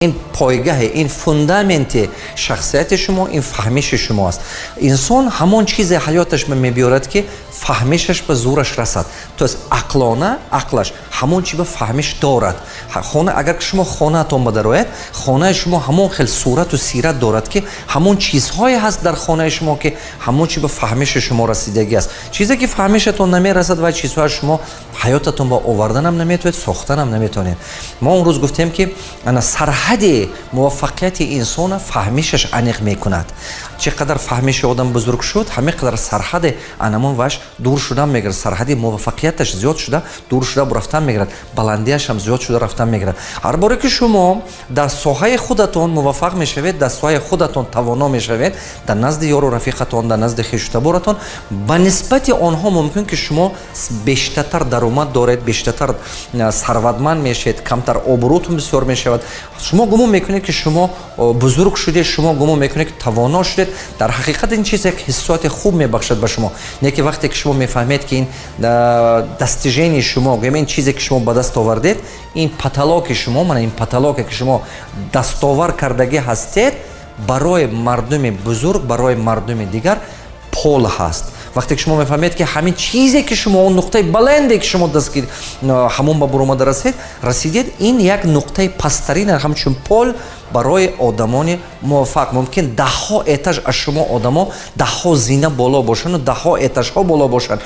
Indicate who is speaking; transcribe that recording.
Speaker 1: Ин пойгаҳе, ин фундаменти шахсияти шумо, ин фаҳмиши шумо аст. Инсон ҳамон чизе ҳаёташ ба мебиёрад, ки фаҳмишаш ба зӯраш расад, то есть ақлона, ақлаш ҳамон чи ба фаҳмиш дорад. Хона, агар шумо хонаатон ба дарояд, хонаи шумо ҳамон хел сурату сират дорад, ки ҳамон чизҳое ҳаст дар хонаи шумо, ки ҳамон чи ба фаҳмиши шумо расидагӣ аст. Чизе ки фаҳмишатон намерасад, вай чизҳоя шумо ҳаётатон ба оварданам наметавонед, сохтанам наметавонед. Мо он рӯз гуфтем, ки ана сарҳади муваффақияти инсона фаҳмишаш аниқ мекунад. Чӣ қадар фаҳмиши одам бузург шуд, ҳамин қадар сарҳади анамон ваш дур шудан мегирад, сарҳади муваффақияташ зиёд шуда, дур шуда рафтан мегирад, баландиашам зиёд шуда рафтан мегирад. Ҳар боре ки шумо дар соҳаи худатон муваффақ мешавед, дар соҳаи худатон тавоно мешавед, дар назди ёру рафиқатон, дар назди хештаборатон ба нисбати онҳо мумкин ки шумо бештартар даромад доред, бештартар сарватманд мешавед, камтар обрӯтон бисёр мешавад. Шумо гумон мекунед, ки шумо бузург шудед, шумо гумон мекунед, ки тавоно шудед. Дар ҳақиқат ин чиз як ҳиссиёти хуб мебахшад ба шумо. Не ки вақте ки шумо мефаҳмед, ки ин достижении шумо, гӯем, ин чизе ки шумо ба даст овардед, ин потолоки шумо, мана ин потолоке ки шумо дастовар кардагӣ ҳастед, барои мардуми бузург, барои мардуми дигар пол ҳаст. Вақте ки шумо мефаҳмед, ки ҳамин чизе ки шумо, он нуқтаи баланде ки шумо дастгир ҳамон ба буромада расидед, ин як нуқтаи пасттарин, ҳамчун пол барои одамони муваффақ. Мумкин даҳҳо этаж аз шумо одамо, даҳҳо зина боло бошанду даҳҳо этажҳо боло бошанд.